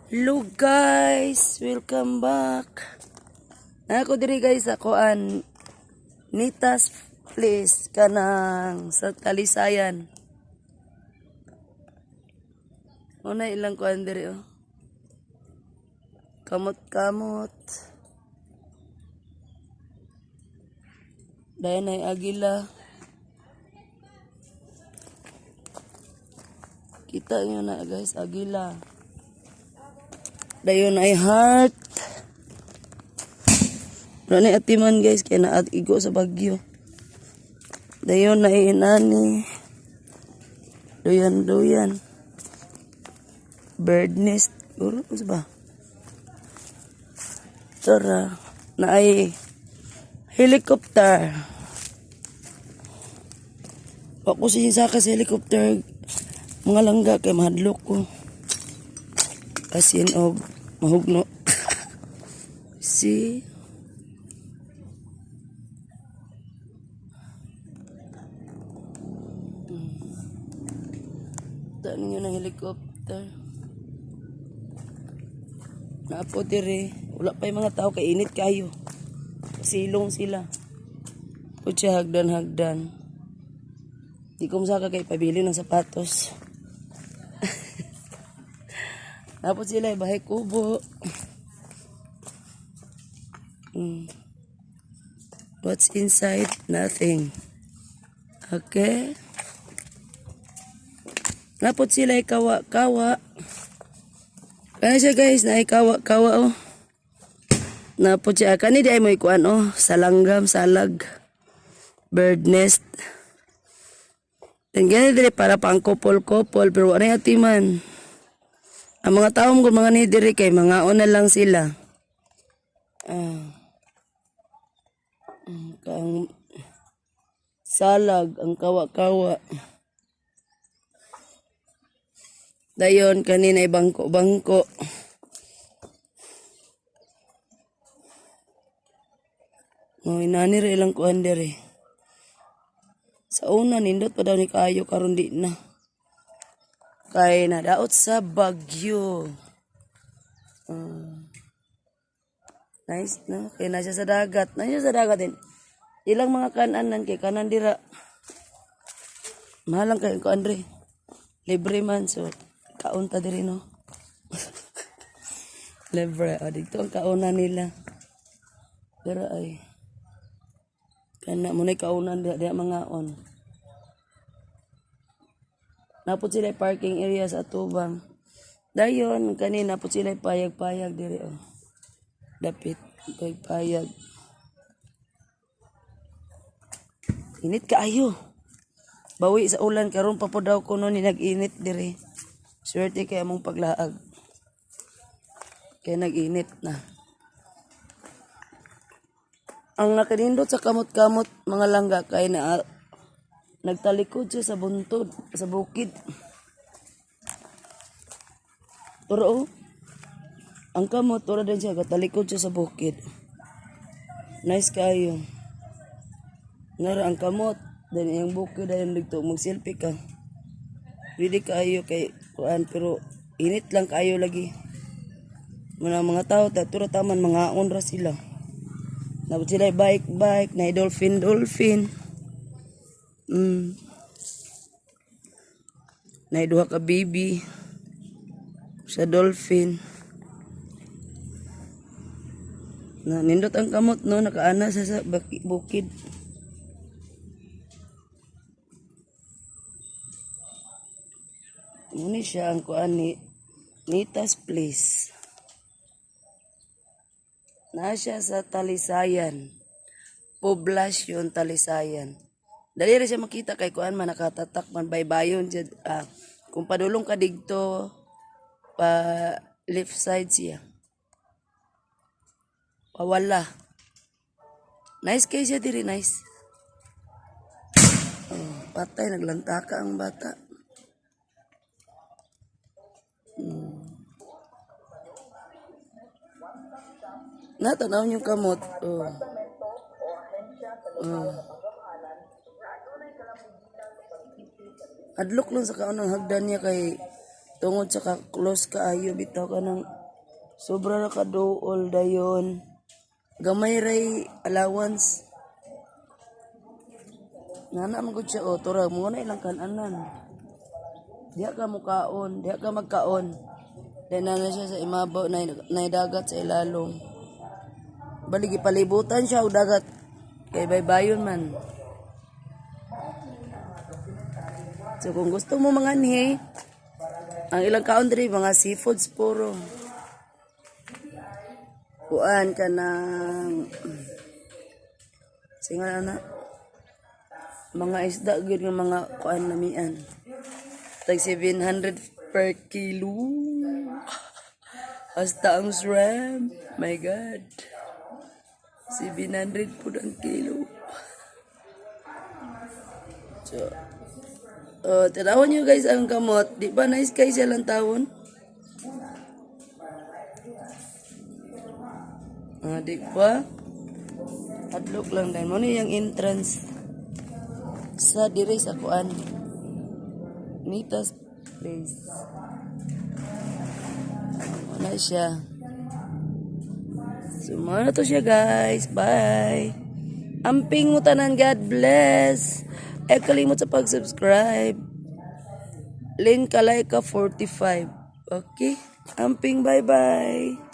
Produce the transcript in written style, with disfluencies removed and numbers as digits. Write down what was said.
Hello guys, welcome back. Ako diri guys sa kuan Nita's Place kanang sa Talisayan. Una ilang kuan diri oh. Kamot-kamot. Dayon ay agila. Kita niyo na guys, agila. Dayon ay heart. Wala na atiman guys, kaya na igo sa bagyo. Dayon ay inani. Duyan, duyan. Bird nest. Uro, ano ba? Tara. Na ay helicopter. Ako siya sa helicopter. Mga langga kay mahadlok ko. Asin og mahugno. See? Kita ninyo ng helicopter. Naapo dire. Wala pa yung mga tao kay init kayo. Silong sila. Putya hagdan-hagdan. Di ko masaka kay pabili ng sapatos. Tapos sila bahay kubo. What's inside? Nothing. Okay. Napot sila kawa-kawa. Kaya siya guys, na kawa-kawa oh. Napot siya. Kani di ay mo ikuan oh. Salanggam, salag. Bird nest. Dan gani diri para pang couple-couple pero wala atiman. Ang mga tao mo mga ni diri kay mga una lang sila. Ah. Kang salag ang kawa-kawa. Dayon kanina ay bangko-bangko. Oh, inani ra ilang kuan diri. Sa una nindot pa daw ni kaayo, karon di na. Kay nadaot sa bagyo. Nice no? Kay na siya sa dagat. Na siya sa dagat din. Ilang mga kananan kay kanan dira. Mahal lang kayo ko Andre. Libre man so kaon ta diri no. Libre o dito ang kaonan nila. Pero ay kana mo na kaunan diha diha mga on. Napot sila parking area sa atubang. Dayon kanina napot sila payag-payag diri oh. Dapit payag-payag. Init kaayo. Bawi sa ulan karon pa po daw kuno ni nag-init diri. Swerte kay among paglaag. Kaya nag-init na. Ang nakanindot sa kamot-kamot mga langga kay na nagtalikod siya sa buntod, sa bukid. Pero oh, ang kamot ora din siya katalikod siya sa bukid. Nice kayo. Nara ang kamot, then iyang bukid dayon dito mag-selfie ka. Pwede kayo kay kuan pero init lang kayo lagi. Mga tao tatura taman mga ra sila. Napot sila bike bike na dolphin dolphin. Na duha ka baby sa dolphin. Na nindot ang kamot no, nakaana sa bukid. Muni siya ang kuan ni Nita's Place. Na siya sa Talisayan. Poblasyon Talisayan. Dali ra siya makita kay kuan man nakatatak man baybayon siya. Kung padulong ka digto pa left side siya. Pawala. Nice kay siya diri, nice. Oh, patay naglantaka ang bata. Natanaw yung kamot. Oh. Oh. Adlok lang sa kaon ang hagdan niya kay tungod sa ka close kaayo bitaw ka ng Sobra ra kaduol dayon. Gamay ray allowance. Nana man gud siya oh, tura mo na ilang kananan. Diha ka mukaon, diha ka magkaon. Dahil na siya sa imabaw na, na dagat sa ilalom. Bali gipalibutan siya og dagat kay baybayon man. So kung gusto mo manganhi, ang ilang kaon diri mga seafoods puro. Kuan ka ng singa na mga isda gyud nga mga kuan namian. Tag 700 per kilo. Hasta ang shrimp. My God. 700 po ang kilo. So, tanawon nyo guys ang kamot. Di ba nice kay siya lang tawon? Ah, di ba? Adlok lang din. Mo ni yung entrance sa dire sa kuan. Nita's Place. Wala siya. So, mao na to siya, guys. Bye. Amping mo tanan. God bless. Eh, kalimot sa pag-subscribe. Lynn Kalayka 45. Okay? Amping, bye-bye.